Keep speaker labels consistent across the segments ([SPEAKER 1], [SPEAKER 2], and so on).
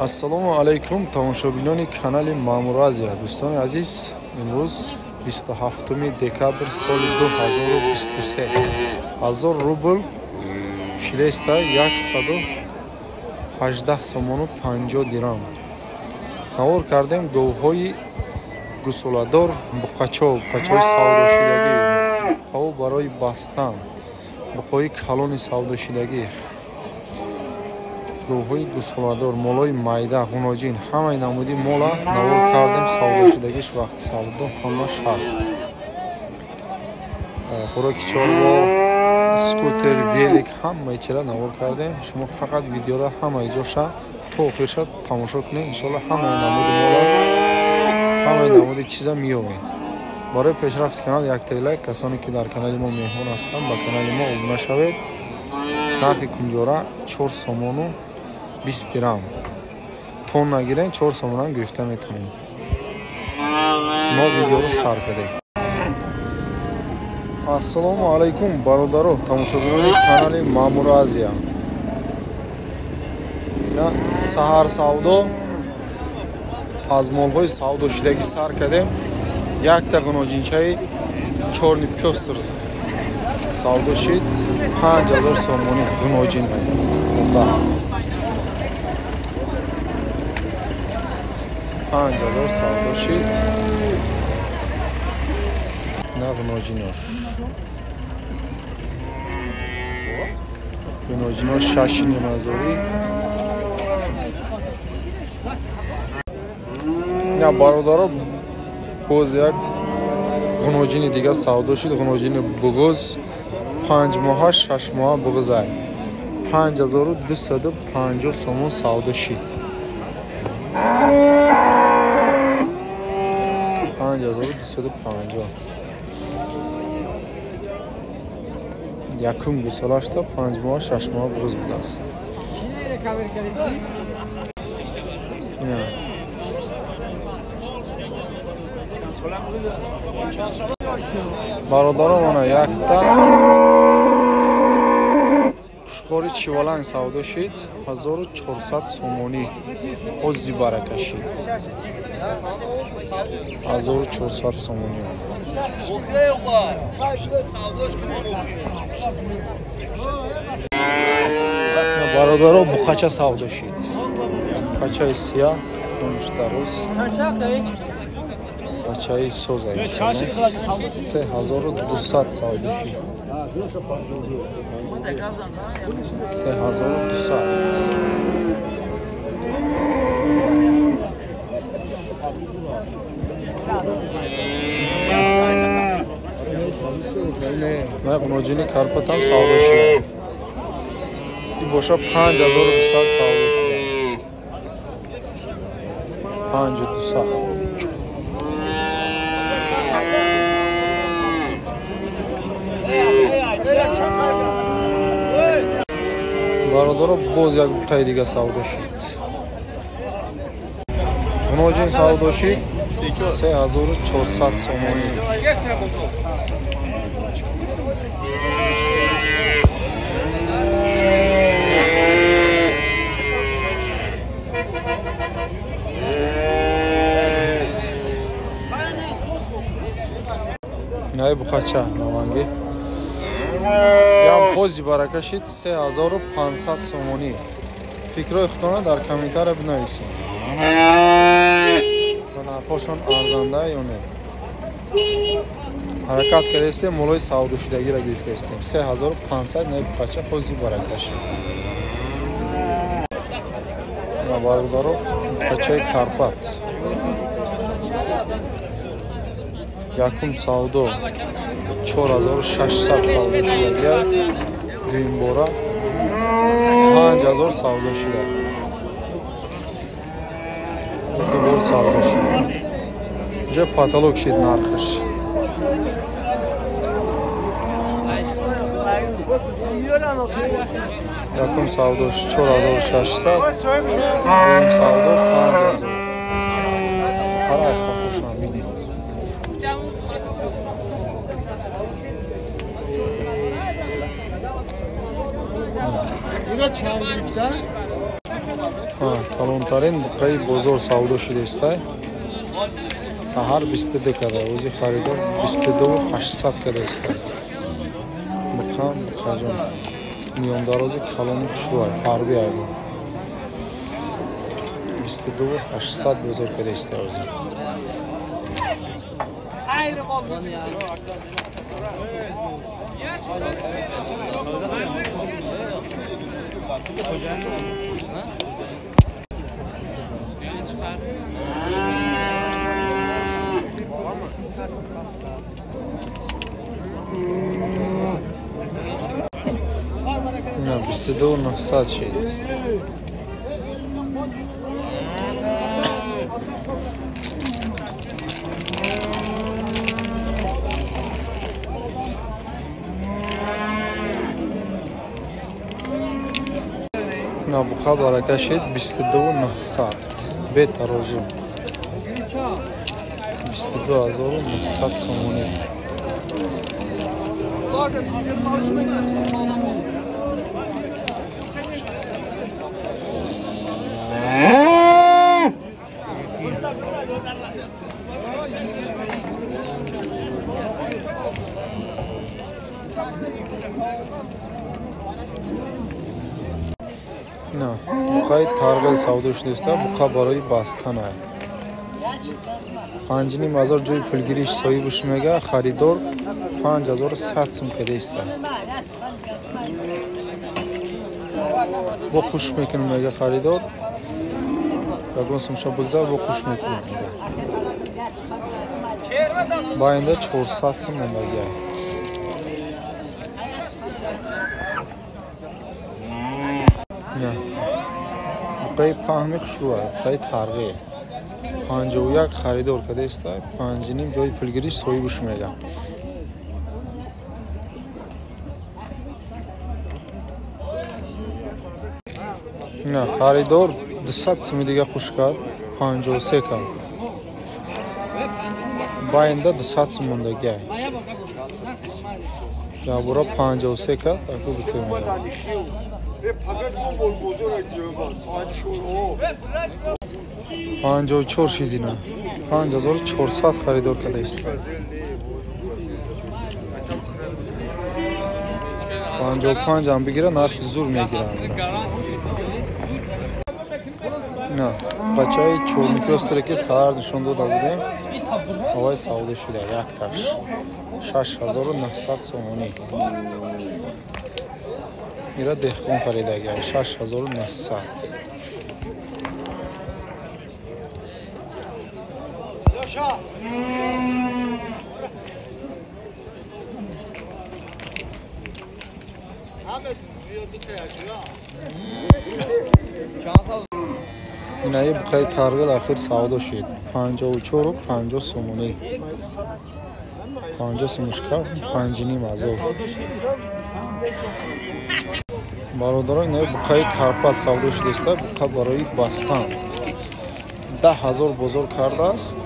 [SPEAKER 1] Ассалому алайкум тамошобинони канали Маъмур Азия. Дӯстони азиз, имрӯз 27 декабр соли 2023. 1000 рубл шилеста 118 сомону 50 дирам. Навор кардем говҳои гусоладор, буқачо, буқачои савдошидагӣ, буқао барои бастан, буқои калони савдошидагӣ, говҳои гусоладор, молои майда, ғуноҷин, ҳамаи намуди мола навор кардем. Савдошидагиш вақти савдо ҳамаш ҳаст. Хӯроки чорво, скутер, велик, ҳамаи чира навор кардем. Шумо фақат видеора ҳамаи ҷоша то охирша тамошо кунед. Иншоалло ҳамаи намуди мола, ҳамаи намуди чиза меёбед. Барои пешрафти канал якта лайк. Касоне ки дар канали мо меҳмон ҳастанд, ба канали мо обуна шавед. Нархи кунҷора 4 сомону 20 дирам. Тон нагирен, 4 сомонам гирифта метавонед. Мо видеоро сар кардем. Ассалому алайкум бародаро, тамошобинони канали Маъмур Азия. Саҳар савдо аз молҳои савдошидагӣ сар кардем. Якта ғуноҷинчаи чорни пёстр савдо шид 5000 сомонӣ ғуноҷин. 5000 савдо шид. На ғуноҷинош. Ғуноҷинош 6,5 ҳазорӣ. На бародаро, боз як ғуноҷини дига савдо шид. Ғуноҷини буғуз 5 моҳа, 6 моҳа буғузай 5250 сомон савдо шид. 5250. Якум гусолашта 5 моҳа, 6 моҳа буғуз будааст. Бародаро, мана якта пушхори чиваланг савдо шид 1400 сомонӣ. Ози барака шид 1400 сомонӣ. Бародаро, буқача савдо шид. Буқачаи сия, нуштарӯз, бачаи соза 3200 савдо шид. 3200. На ғуноҷини карпатам савдо шид. И боша 5200 савдо шид. 5200. Бародаро, боз як буқаи дига савдо шид. Ғуноҷин савдо шид 3400 сомонӣ. Най буқача навангӣ ям пози барака шид 3500 сомонӣ. Фикрҳои худтона дар комментария бинависед. Нархҳошон арзанда ё не? Ҳаракат кардастем, молои савдошидагиро гирифтастем. 3500 най буқача пози барака шид. Бародаро, буқачаи Карпат якум савдо 4600 савдо шудагия, дуюмбора 5000 савдо шуда, дубор савдо шид. Уже потолок шид нархаш. Якум савдо 4600, дуюм савдо 5000. Қарай қафушам бинед.
[SPEAKER 2] Ира чанд гирифтан?
[SPEAKER 1] Калонтарин буқаи бозор савдо шудааст. Саҳар 22 када, ози харидор 22 800 кадааст. Буқа, буқаҷон. Миёндарози калони хушрӯай, фарби ай бу. 22 800 бозор кадааст ози. На 22 900 шид. На буқа барака шид 22 900. Бетарозу. 22 900 сомонӣ. На буқаи тарғел савдо шудааст, буқа барои бастан ай. 5,5 ҳазор ҷои пулгириш соҳибаш мега, харидор 5100 сум кадааст. Бо қуш мекунем мега харидор. Ягон сумша бигзар, бо қуш мекунем мега. Баинда 400 сум мондагиай. Буқаи паҳми хушрӯай, буқаи тарғе. 51 харидор кадааст, 5,5 ҷои пулгириш соҳибаш мега. На харидор 200 суми дига хуш кард, 53 кард. Баинда 200 сум мондагиай. Ябура 53 кард, аку битем мега. 54 шидина. 5400 харидор кадааст. 55 ҳам бигира, нархи зур мегиранд. На, бачаи чорникёстере ки саҳар нишон дода будем, овай савдо шуда якташ. 6900 сомонӣ. Ира деҳқон харидагиай 6900. Инаи буқаи тарғил ахир савдо шид. 54,50 сомонӣ. 50 сумушка, 5,5 ҳазор. Бародарон, инаи буқаи Карпат савдо шудааст, буқа барои бастан. 10 000 бозор кардааст.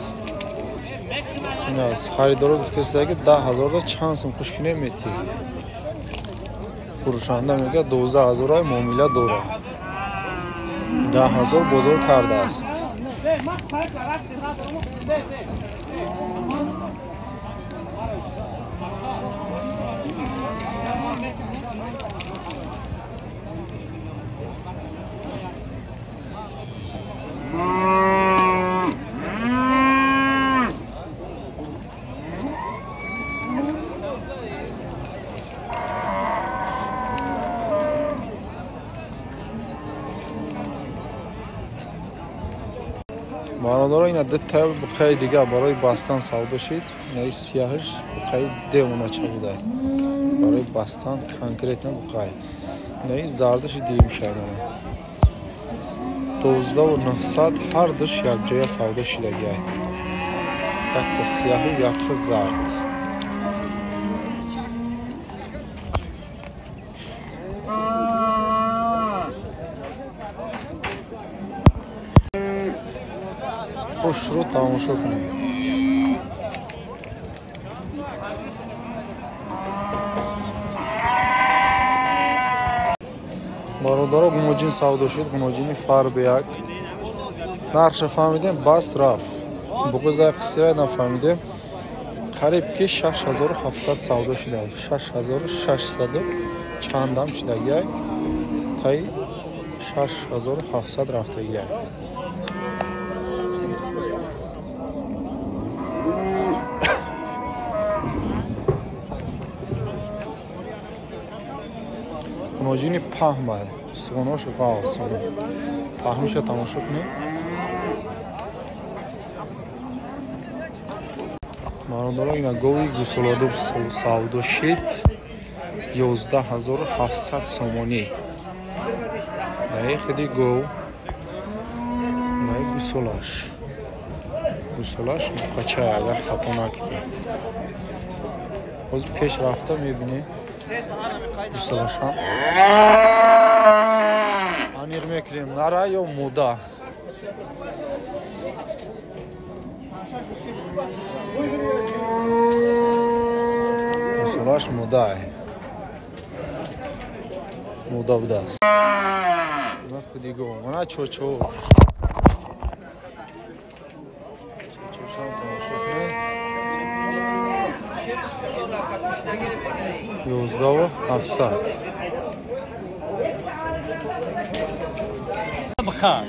[SPEAKER 1] Харидоро гуфтааст, ки 10 000-да чанд сум хуш кунем метӣ. Фурӯшанда мегӯяд 12 000 муомила дорад. 10 000 бозор кардааст. Бародаро, ина дута буқаи дига барои бастан савдо шид. Инаи сияҳаш буқаи девонача буда. Барои бастан конкретно буқай. Инаи зардаши дуюм шавона. 12 900 ҳар душ якҷоя савдо шидагиай. Якта сияҳу якта зард. Хушрӯ тамошо кунед. Бародаро гумоҷин савдо шуд, гумоҷини фарбияк. Нархша фаҳмидем, бас рафт. Буғиза қисира нафаҳмидем. Қариб ки 6700 савдо шуда. 6600 чандам шудагиай. Таи 6700 рафтагиай. Гуноҷини паҳмай, устухонош ғавс. Паҳмиша тамошо кунед. Бародаро ина гови гусоладур савдо шид 11700 сомонӣ. Наи хиди гов, наи гусолаш. Гусолаш муқачай, агар хато накунем. Ҳозир пеш рафта мебинем. Гусолашам. Аниқ мекунем, нара ё мода. Гусолаш модай. Мода будааст. На худи гов, мана чочо. Чочошам тамошо кунед. 11700.
[SPEAKER 2] بخار.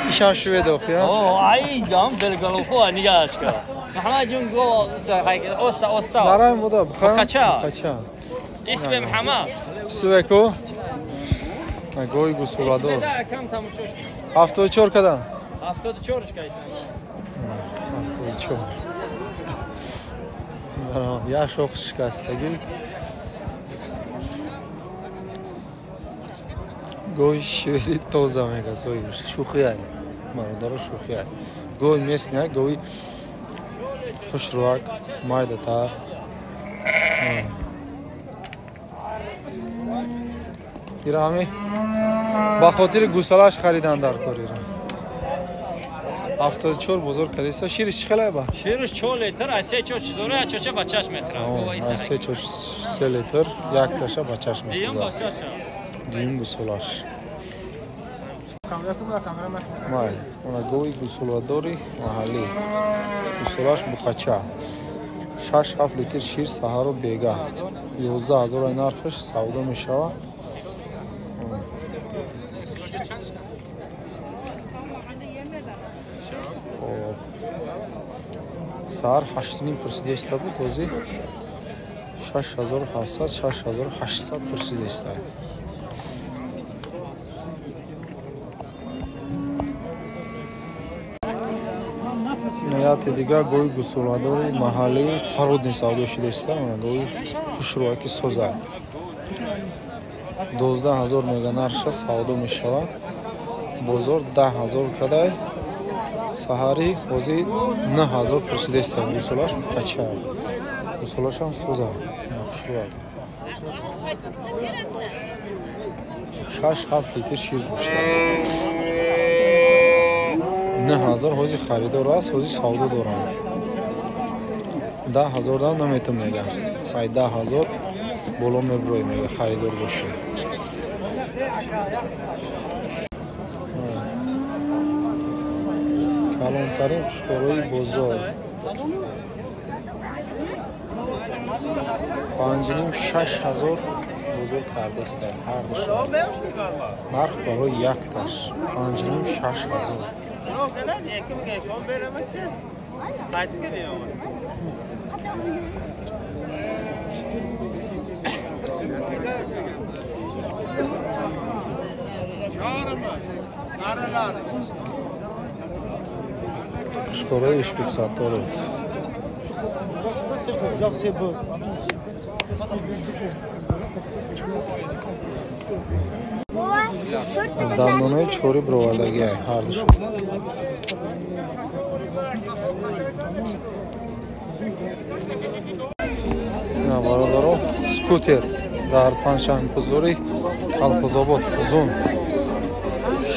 [SPEAKER 1] ایشان شوید آخه.
[SPEAKER 2] اوه اینجا هم بلگالوفو نگاش کن. محمد جون گو اوستا اوستا.
[SPEAKER 1] نرای مودا بخار.
[SPEAKER 2] بخچا.
[SPEAKER 1] بخچا.
[SPEAKER 2] اسم محمد.
[SPEAKER 1] سوکو. گوی گوسولادور.
[SPEAKER 2] کم تماشاش.
[SPEAKER 1] 74 کدام؟
[SPEAKER 2] 74 کایت.
[SPEAKER 1] 74. Я шох шикастагӣ. Гой шведи тоза мега соиб. Шӯхия. Бародаро шӯхия. Гой местния, гой хушрӯак, майдатар. Ира ҳами ба хотири гусалаш харидан дар кор ира. 74 бозор кадиса. Шириш чӣ хелай ба?
[SPEAKER 2] Шириш 4 литр, аз 3 4 дора, чоча бачаш мехӯрад.
[SPEAKER 1] Аз 3 4 3 литр, якташа бачаш мехӯрад. Дуюм гусолаш. Май, она гови гусоладори маҳаллӣ. Гусолаш буқача. 6-7 литр шир саҳару бега. 11000 нархаш савдо мешавад. Саҳар 8.5 пурсидаиста буд, ҳозир 6700, 6800 пурсидаиста. Ияти дигар гови гусоладори маҳаллии пародни савдо шудаиста, гови хушрӯаки соза. 12000 мега нархша савдо мешавад. Бозор 10000 кадай. Саҳари ҳозир 9000 пурсидаиста. Гусолаш буқача. Гусолашам соза. Хушрӯак. 6-7 литр шир доштааст. 9000 ҳозир харидор аст, ҳозир савдо доранд. 10000 дам наметам мега. Ай 10000 боло меброи мега харидор бошӣ. Калонтарин қушқорои бозор. 5.5-6 ҳазор бозор кардаиста ҳардушон. Нарх барои якташ 5.5-6 ҳазор. Қушқорои Ишбек Сатторов. Дандонаи чори бировардагиай ҳардушон. Ина бародаро скутер дар панҷшанбебозори Колхозобод зун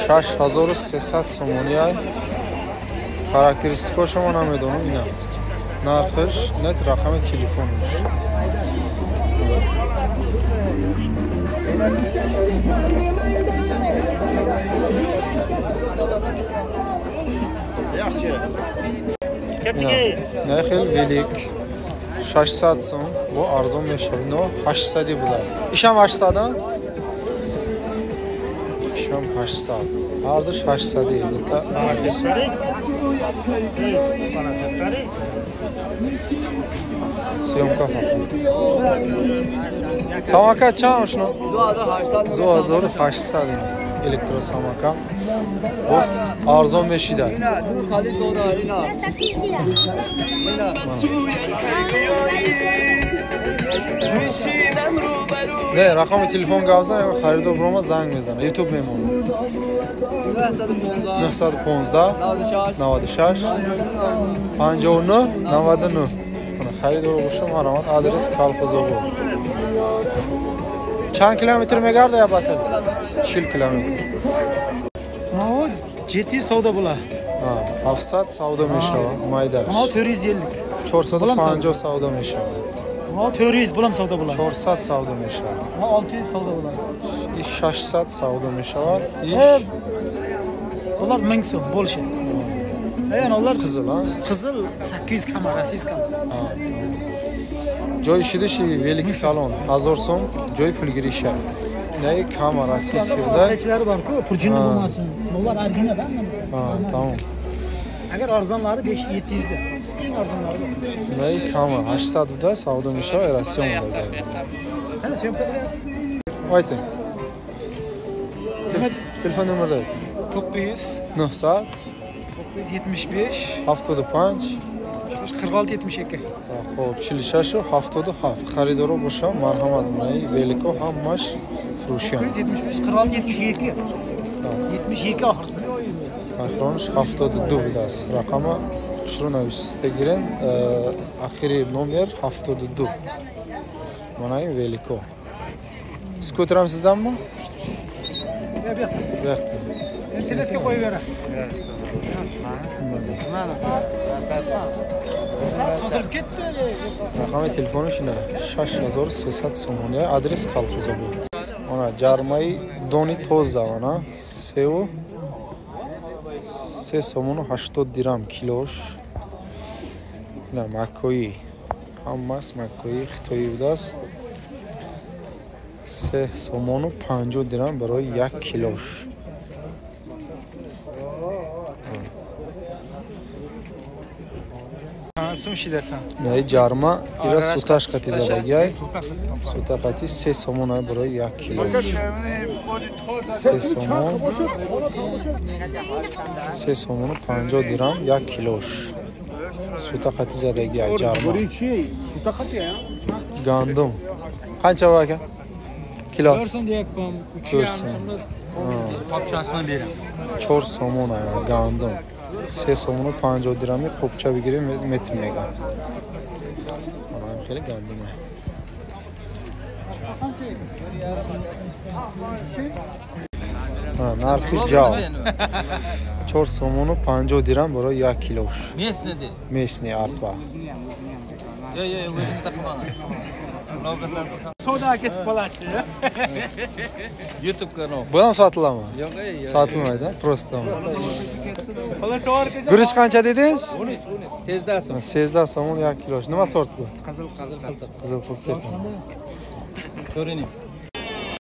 [SPEAKER 1] 6300 сомониай. Характеристикашро намедонам, ина нархаш, нет рақами телефонаш. Не хел велик 600 сом бо арзон мешавад, но 800 буда. Ишам 800 а? Ишам 800. Ҳардуш 800 дута. Съёмка фақат. Самокат чанд ошно? 2800 электросамокат. Боз арзон мешида. Не, рақами телефон гап зан, харидор бирома занг мезана. YouTube мемонад. 915 96 59 99. Харидор боша марҳамат, адрес Калхозобод. Чанд километр мегарда я батл? 40 километр.
[SPEAKER 3] Мо 7 савдо була.
[SPEAKER 1] 700 савдо мешавад, майдаш.
[SPEAKER 3] Мо 450.
[SPEAKER 1] 450 савдо мешавад.
[SPEAKER 3] Мо 400 булам савдо була.
[SPEAKER 1] 400 савдо мешавад.
[SPEAKER 3] Мо 600 савдо була.
[SPEAKER 1] Иш 600 савдо мешавад. Иш
[SPEAKER 3] Bular 1000 so'm больше. Эн ular
[SPEAKER 1] qizil, ha?
[SPEAKER 3] Qizil 800 kam, российский kam.
[SPEAKER 1] Ҷои шидиши велики салон 1000 сом, ҷои пулгириша. Инаи кама российский буда.
[SPEAKER 3] Qachilari bor-ku, purjini bo'lmasin. Bular original hammasi.
[SPEAKER 1] Ha, tamom.
[SPEAKER 3] Agar arzonlari 5-700 da. Eng arzonlari bu.
[SPEAKER 1] Инаи кама 800 буда, савдо мешавад, Россия буда.
[SPEAKER 3] Qani съёмка qilyapsiz?
[SPEAKER 1] Ayting. Телефон номерда
[SPEAKER 3] 900
[SPEAKER 1] 900
[SPEAKER 3] 975
[SPEAKER 1] 75
[SPEAKER 3] 46 72.
[SPEAKER 1] Хоб, 46 77. Харидоро боша, марҳамат, инаи велико ҳамаш фурӯшиям.
[SPEAKER 3] 975 46 72. 72 oxirisi.
[SPEAKER 1] Охиронаш 72 будааст. Рақама хушрӯ нависта гирен, ахири номер 72. Манаи велико. Скутерам sizdanmi?
[SPEAKER 3] Yo'q,
[SPEAKER 1] bu yoqda.
[SPEAKER 3] Internetga qo'yib beraman. Sotilib ketdi.
[SPEAKER 1] Рақами телефонаш ина 6300 сомони, адрес Калхозобод. Она ҷармаи дони тоза, она 3 сомону 80 дирам килош. Ина маккоӣ, ҳамаас маккоӣ хитоӣ будааст. 3 сомону 50 дирам барои 1 килош. Наи ҷарма ира суташ қати задагиай. Сута қати 3 сомон ай барои 1 килош. 3 сомон. 3 сомону 50 дирам 1 килош. Сута қати задагиай ҷарма. Гандум. Qancha bu aka? Kilosi?
[SPEAKER 2] 4 so'm deyapman.
[SPEAKER 1] 4 so'm.
[SPEAKER 2] Qopchasini beraman.
[SPEAKER 1] 4 сомон ай гандум. 3 сомону 50 дирами қопча бигирем метим меган. Манам хеле гандум. Нархи ҷав 4 сомону 50 дирам барои 1 килош.
[SPEAKER 2] Местный.
[SPEAKER 1] Местный арпа.
[SPEAKER 2] Yo, yo, o'zingizda qilmang. Blogerlar bo'lsa savdo ketib qoladi. YouTube kanal.
[SPEAKER 1] Bu ham sotiladimi?
[SPEAKER 2] Yo'q, yo'q.
[SPEAKER 1] Sotilmaydi, просто. Guruch qancha dedingiz?
[SPEAKER 2] 13 so'm.
[SPEAKER 1] 13 so'm 1 kilosh. Nima sort bu?
[SPEAKER 2] Qizil qiltiq.
[SPEAKER 1] Qizil qiltiq.
[SPEAKER 2] Ko'ring.